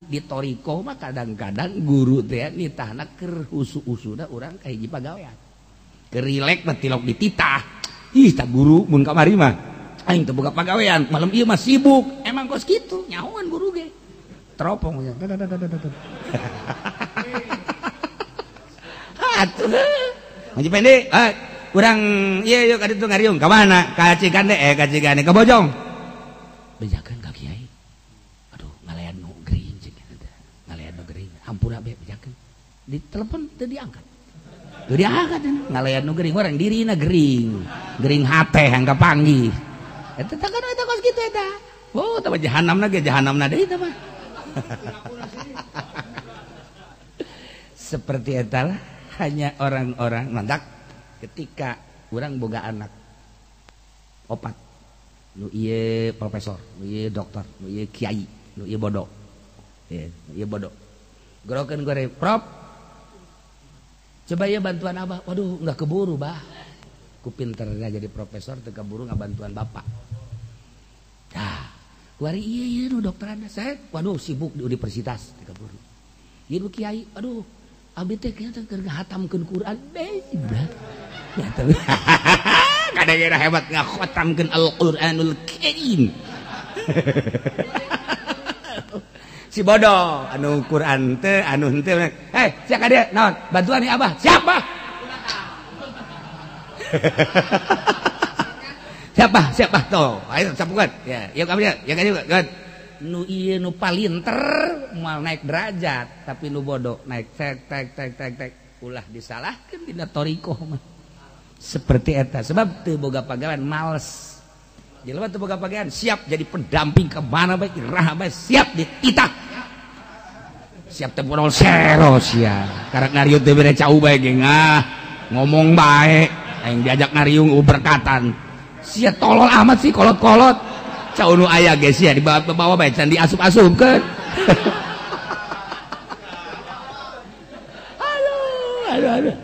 Di toriko mah kadang-kadang guru teh nitahna keur husu-husuna urang ka hiji pagawean. Kerilek mah tilok dititah. Ih tak guru mun kamari mah aing teu boga pagawean, malam ieu mah sibuk. Emang kos kitu nyahoan guru ge. Teropong ya. Atuh. Haji Pendi, urang ieu yuk ka ditu ngariung ka mana? Ka Cikande, ka Cikande ka Bojong. Bejakeun ka kiai. Aduh, ngalayan nu gering cek eta. Ngalayan nu gering. Hampura be bejakeun. Di telepon teu diangkat. Teu diangkat ngalayan nu gering urang dirina gering. Gering hate hang kapanggih. Eta teh kan eta kos kitu eta. Oh, tah jahanamna ge jahanamna deui tah mah. Seperti etalah hanya orang-orang mandak ketika orang boga anak opat nu ieu profesor, nu ieu dokter, nu ieu kiai, nu ieu bodoh, nu ieu bodoh. Gerokeun gore, "Prop, coba ieu bantuan abah." Waduh, enggak keburu, bah. Ku pinternya jadi profesor teu keburu ngabantuan bapak. Tah, kuari ieu ieu nu dokteran saya, waduh sibuk di universitas teu keburu. Ieu nu kiai, aduh abdi teh kieu teh keur ngahatamkeun Quran deui, bah. Ya teh. Kadang-kadang hebat ngakhotamkeun Al-Qur'anul Karim. Si bodoh anu Quran teh anu henteu. Hei, sia ka dieu naon? Bantuan ieu abah. Siap, bah. Siapa? Siapa tuh? Ayo sapukan. Ya, yuk kamu ya, ya kan. Nu ieu nu palinter moal naik derajat, tapi nu bodoh naik tek tek tek tek tek. Ulah disalahkeun dina thariqah mah. Seperti eta sebab teu boga pagawean males. Jelema teu boga pagawean siap jadi pendamping ke mana bae iraha bae siap dititah. Siap teh modal sero sia. Karak ngariung teh bere cau bae ge ngah ngomong bae aing diajak ngariung berkatan. Sia tolol amat sih kolot-kolot. Cau nu aya ge sia dibawa-bawa bae can diasup-asupkeun. Aduh, aduh, aduh.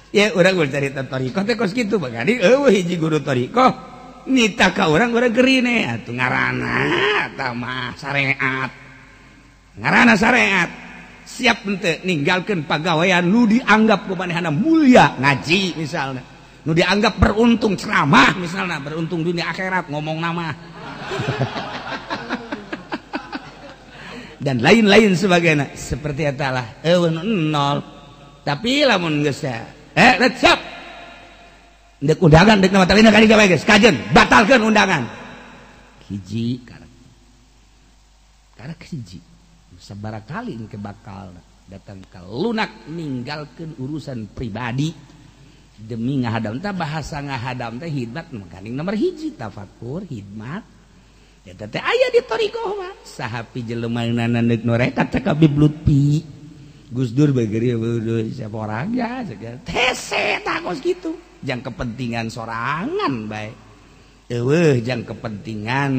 Ya urang bercerita thariqah teh kos kitu bagadi eueuh hiji guru thariqah nitah ka urang urang gerine atuh ngaranna eta mah syariat. Ngaranna syariat. Siap henteu ninggalkeun pagawean nu dianggap ku manehna mulia ngaji misalna. Nu dianggap beruntung ceramah misalna, beruntung dunia akhirat ngomong nama. Dan lain-lain sebagainya. Seperti eta lah eueuh nol. Tapi lamun geus siap. Ndek undangan ndek nama talina kali gawe geus kajen batalkeun undangan. Hiji karek. Karek hiji. Sabaraha kali engke bakal datang ka lunak ninggalkeun urusan pribadi demi ngahadam tah bahasa ngahadam teh hidmat makaning nomor hiji tafakur hidmat. Eta teh aya di thariqah mah. Saha pi jelema nana deuk norekat teh ka Habib Lutfi. Gus Dur bageri siapa orangnya hese takos gitu jang kepentingan sorangan bae eueuh jang kepentingan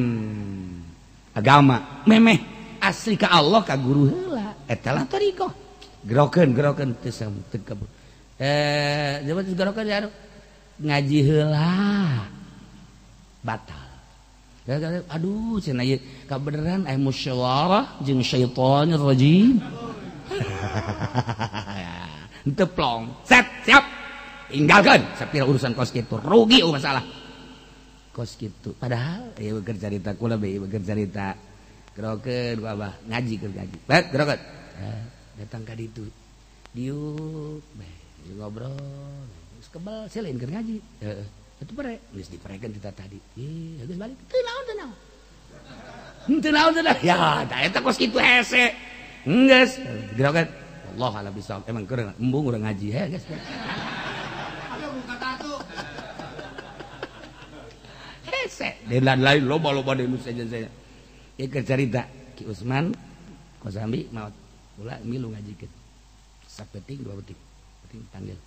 agama memeh asli ka Allah ka guru heula eta lah thariqah gerokeun gerokeun teu teu kabur jabat gerokeun ya ngaji heula batal. Aduh cenah ieu kabeneran aya musyawarah jeung syaitonir rajim. Henteu plong. Set, siap. Tinggalkeun sapira urusan kos kitu. Rugi masalah. Kos kitu. Padahal ieu keur carita kula bae keur carita. Gerokeun ku abah ngaji keur ngaji. Bet gerokeun. Datang ka ditu. Diuk bae ngobrol. Geus kebel sia lain keur ngaji. Heeh. Atuh pere geus diperekeun kita tadi. Ih, geus balik. Teu naon teu naon. Henteu naon teu naon. Ya, da eta kos kitu hese. Enggeus, gerokeun. Allah ala bisawab. Emang keur embung urang ngaji he geus. Ayo buka tatu. Hese, dan lain loba-loba deui nu sejen-sejen. Ieu keur carita Ki Usman Kosambi maot. Ulah milu ngajikeun. Sapeting dua peting. Peting panggil.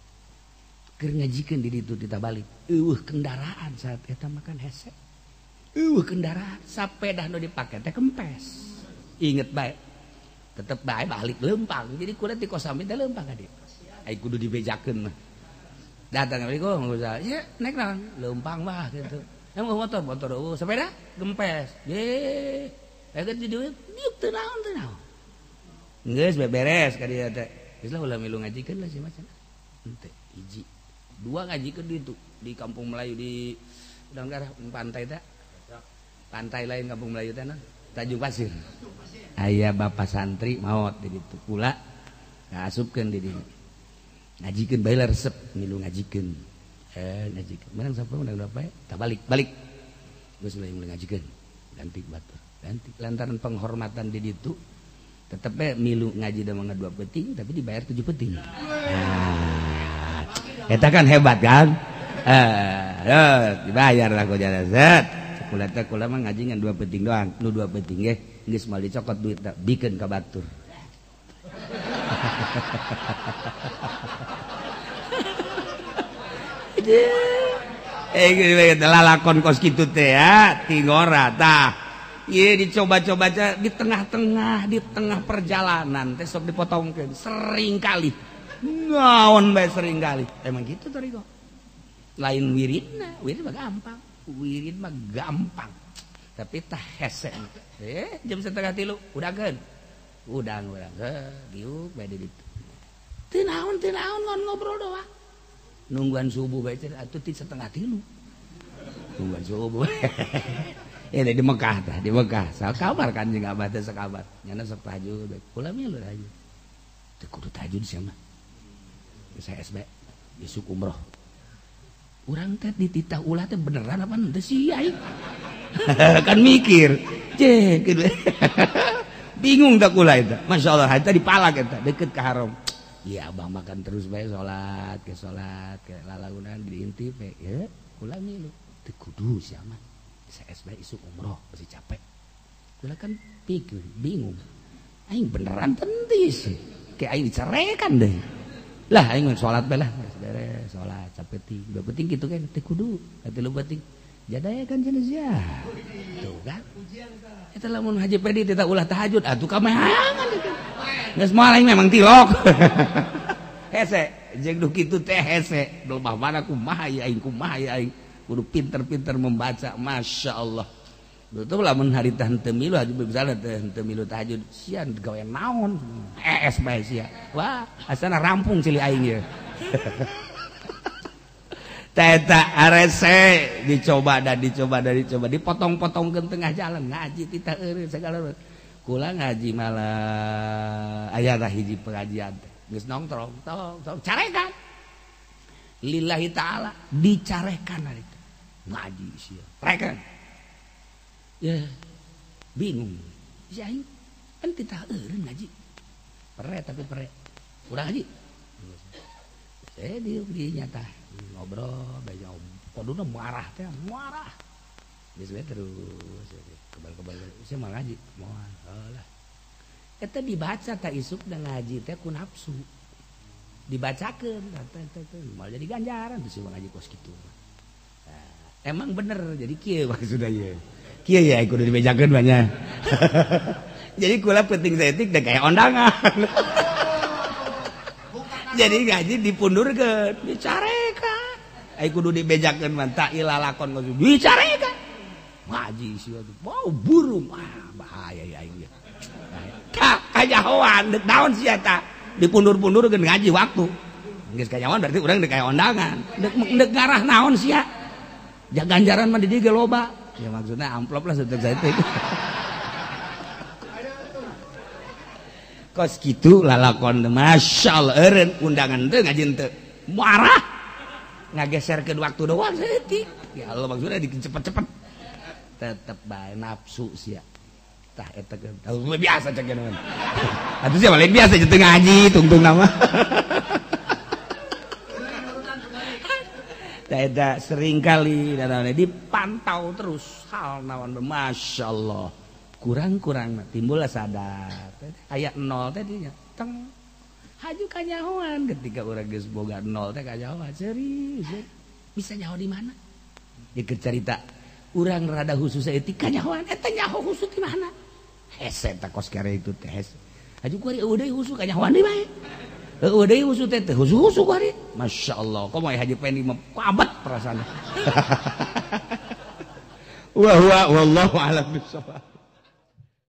Keur ngajikeun di ditu ditah balik. Eueuh kendaraan saat eta makan hese. Eueuh kendaraan sapedah nu dipake teh kempes. Inget bae. Tetep bae balik lempang. Jadi kula ti Kosambi teh lempang ka dieu. Ai kudu dibejakeun mah. Datang ka mriku ya naik naon? Lempang mah kitu. Yang motor motor eueuh sepeda gempes. Ye. Aya di dieu diuk teu naon teu naon. Geus beberes ka dieu teh. Geus lah ulah milu ngajikeun lah si macan. Henteu hiji. Dua ngajikeun di itu di Kampung Melayu di udang daerah pantai teh. Pantai lain Kampung Melayu teh Tanjung Pasir. Aya bapak santri maot di ditu kula ngaasupkeun di dieu. Ngajikeun bae lah resep milu ngajikeun. Ngajikeun. Menang sapa menang berapa ya? Tak balik, balik. Geus mulai ngajikeun. Ganti batur. Ganti lantaran penghormatan di ditu tetep bae milu ngaji da mangga 2 peuting tapi dibayar 7 peuting. Nah, eta kan hebat kan? Dibayar lah ku jana set. Kula teh kula mah ngaji ngan 2 peuting doang. Nu 2 peuting ge geus moal dicokot duit tak bikeun ka batur. Lalakon kos kitu teh ya, tingora tah. Ieu dicoba-coba di tengah-tengah, di tengah perjalanan teh sok dipotongkeun sering kali. Naon bae sering kali. Emang gitu tadi kok. Lain wiridna, wirid mah gampang. Wirid mah gampang. Tapi tah hese. Jam 2:30 udangkeun. Udang urang diuk bae di ditu. Teu naon ngon ngobrol doang. Nungguan subuh bae atuh ti 2:30. Nungguan subuh. Ini di Mekah tah, di Mekah. Sakabar kan jeung abah teh sakabar. Nyana sok tahajud bae. Kula milu tahajud. Teu kudu tahajud sia mah. Geus SB isuk umroh. Urang teh dititah ulah teh beneran apa henteu sih aing? Kan mikir. Cek gitu. Bingung tak kula eta. Masyaallah eta dipalak eta deket ke haram. Iya abah makan terus bae salat, ke salat, ke lalaunan diintip bae. Ya, kula milu. Teu kudu sia mah. Geus bae isuk umroh masih capek. Kula kan pikir bingung. Aing beneran tentis. Kayak aing dicerekan deh. Lah aing salat bae lah, beres salat sapeting. Dua penting gitu kan teu kudu, tilu penting. Jadaya kan cenah sia. Tuh kan. Eta lamun Haji Pedi teh ulah tahajud atuh kamehangan itu. Geus moal aing memang tilok. Hese jeung nu kitu teh hese. Belum mana kumaha ieu aing kumaha ieu aing. Kudu pinter-pinter membaca, Masya Allah. Betul lamun harita henteu milu haji misalnya teh henteu milu tahajud sia gawe naon. Es bae sia. Wah, asana rampung cili aing ieu. Teta arese dicoba dan dicoba dan dicoba dipotong-potongkeun tengah jalan ngaji tita eureun segala. Kula ngaji malah aya tah hiji pengajian teh. Geus nongtrong tong tong carekan. Lillahi ta'ala dicarekan harita. Ngaji sia. Rekan. Ya bingung. Si aing kan titah eureun ngaji. Pere tapi pere. Urang ngaji. Saya di nyata ngobrol banyak koduna marah teh marah. Geus we terus kebal-kebal saya mah ngaji moal lah. Eta dibaca ta isuk da ngaji teh ku nafsu. Dibacakeun teh teh moal jadi ganjaran tuh si ngaji kos kitu. Nah, emang bener jadi kieu maksudna ieu. Kieu ya kudu dibejakeun banyak. Jadi kula penting saeutik da kayak ondangan. Jadi ngaji dipundurkeun, dicarekan. Ai kudu dibejakeun mah tak ilalakon kudu dicarekan. Ngaji sia tuh, wow burung, ah bahaya ya aing. Tah kajahoan deuk naon sia tah? Dipundur-pundurkeun ngaji waktu. Geus kanyahoan berarti urang deuk aya ondangan. Deuk ngarah naon sia? Ja ganjaran mah di dieu ge loba. Ya maksudnya amplop lah saeutik-saeutik. Kos kitu lalakon Masya Allah eureun undangan teu ngaji teu marah ngageserkeun waktu doang saeutik. Ya Allah maksudnya dicepet-cepet tetep bae nafsu sia tah eta biasa cek geuneuh atuh sia lain biasa teu ngaji tungtung nama. Tah eta seringkali dipantau terus hal naon Masya Allah kurang-kurang timbullah sadar aya nol teh dinya teng haju kanyahoan ketika urang geus boga nol teh kanyahoan serius bisa nyaho di mana ieu cerita urang rada khusus saeutik kanyahoan eta nyaho khusus di mana hese teh kos kare itu teh hese haju kuari eueuh deui khusus kanyahoan deui bae eueuh deui khusus teh teh khusus kuari Masya Allah komo Haji Pendi mah kabat perasaan. Wa huwa wallahu a'lam bissawab.